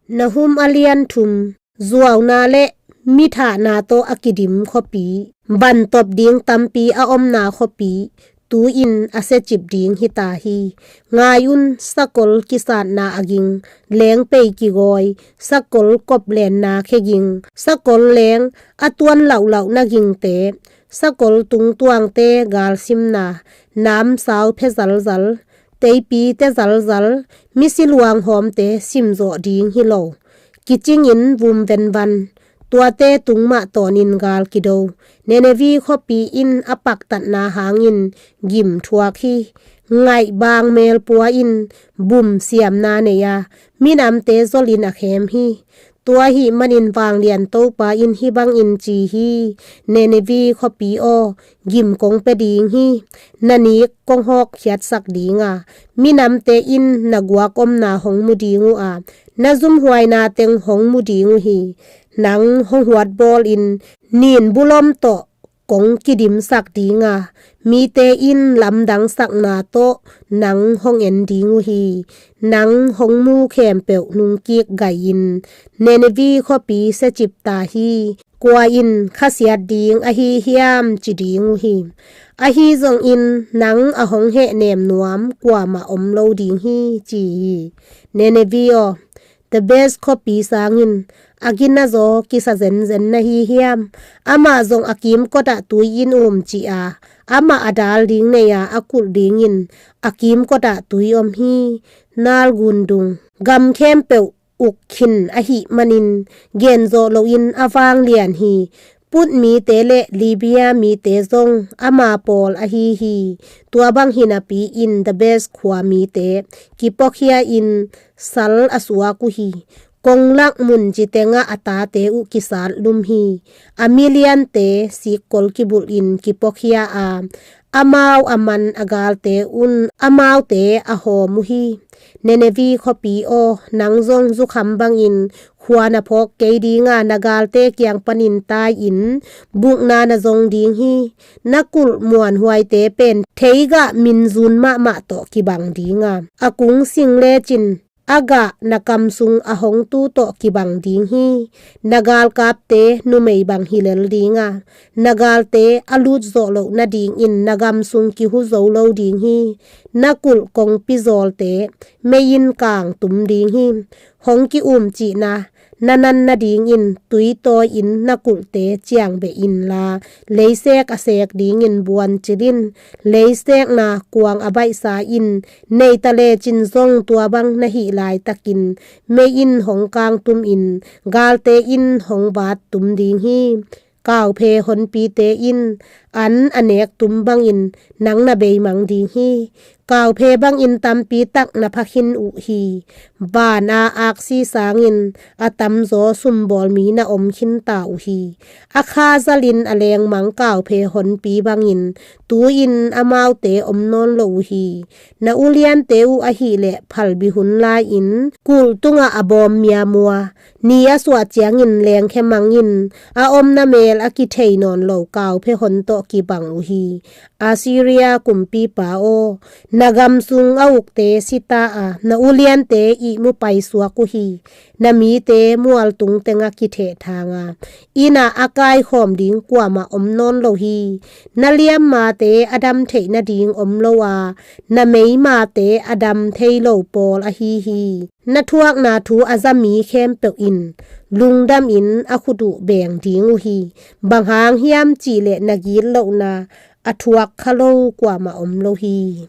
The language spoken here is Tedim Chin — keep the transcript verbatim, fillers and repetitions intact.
Nahum a lian thum. Zuauna le mithahna tawh a kidim khuapi, vantop ding tampi a omna khuapi, tu-in a siacip ding hi ta hi. Ngai un, sakol kisatna a ging, lengpei kigawi, sakol koplenna kheging, sakol leng a tuan lauhlauh na gingte, sakol tungtuangte galsimna, namsau phe zalzal, teipite zalzal, misi luanghawmte simzawh ding hi lo. Kicingin vum venvan, tuate tung mah tawnin gal kido. Nineveh khuapi in a paktatna hangin gim thuak hi. Ngaihbang melpua in bum siamna nei a, minamte zolin a khem hi. Tua ahih manin vanglian Topa in hih bangin ci hi. Nineveh khuapi aw, gim kong pia ding hi. Na nik kong hawkkhiatsak ding a, minamte in na guak omna hong mu ding uh a, na zumhuaina teng hong mu ding uh hi. Nang hong huatbawlin nin bulom tawh kong kidimsak ding a, mite in lamdangsakna tawh nang hong en ding uh hi. Nang hong mu khempeuh nungkik gai-in Nineveh khuapi siacip ta hi. Kua in khasiat ding ahi hiam, ci ding uh hi. Ahi zongin nang a hong hehnem nuam kuamah om lo ding hi, ci hi. Nineveh aw, Thebes khuapi sangin a ginazaw kisa zenzen na hi hiam? Amah zong a kimkotah tui in um cih a, amah a dal ding nei a, a kulh dingin a kimkotah tui om hi. Nal gundung, gam khempeuh uk khin ahih manin genzawh loin a vanglian hi. Put mite le Libia mite zong ama pawl ahi hi. Tua bang hinapi in Thebes khua mite kipuakhia in sal a suak uh hi. Konglak mun citengah a tate uh kisat lum hi. A miliante sikkol kibulhin kipuakhia a, amau a man a galte un amaute a hawm uh hi. Nineveh khuapi aw, nang zong zukham bangin khua na phawk kei ding a, na galte kiang panin tai-in bukna na zong ding hi. Na kulh muanhuaite pen theigah minzun mahmah tawh kibang ding a, a kung sing lecin a gah na kam sung a hong tu tawh kibang ding hi. Na galkapte numei bang hi lel ding a, na galte a lut zawh loh nadingin na gam sung kihu zo lo ding hi. Na kulh kongpi zawlte mei in kang tum ding hi. Hong ki-um cihna na nan nadingin tui tawi-in na kulhte ciangbeh inla, leiseek a seek dingin buancil in. Leiseekna kuang a baihsa in, neita lecin zong tua bang na hih laitakin mei in hong kangtum in, galte in hong vat tum ding hi. Kauphe honpite in an a nek tum bangin nang na beimang ding hi. Kauphe bangin tampi tak na pha khin uh hi. Van a aksi sangin a tamzaw sumbawl mi na om khin ta uh hi. A kha zalin a lengmang kauphe honpi bangin tu-in amaute om nawn lo uh hi. Na uliante uh ahih leh phalbi hun lai-in kulh tungah a bawm miamua, ni a suah ciangin lengkhe mangin a omna mel a kithei nawn lo kauphe hon tawh kibang uh hi. Assyria kumpipa aw, na gam sung a ukte si ta a, na uliante ihmu paisuak uh hi. Na mite mualtung tengah kithehthang a, inn ah a kaikhawm ding kuamah om nawn lo hi. Na liammate a dam theih nading om lo a, na meimate a dam thei lo pawl ahi hi. Na thuakna thu a za mi khempeuh in lungdamin a khut uh beng ding uh hi. Bang hang hiam cih leh na gitlohna a thuak kha lo kuamah om lo hi.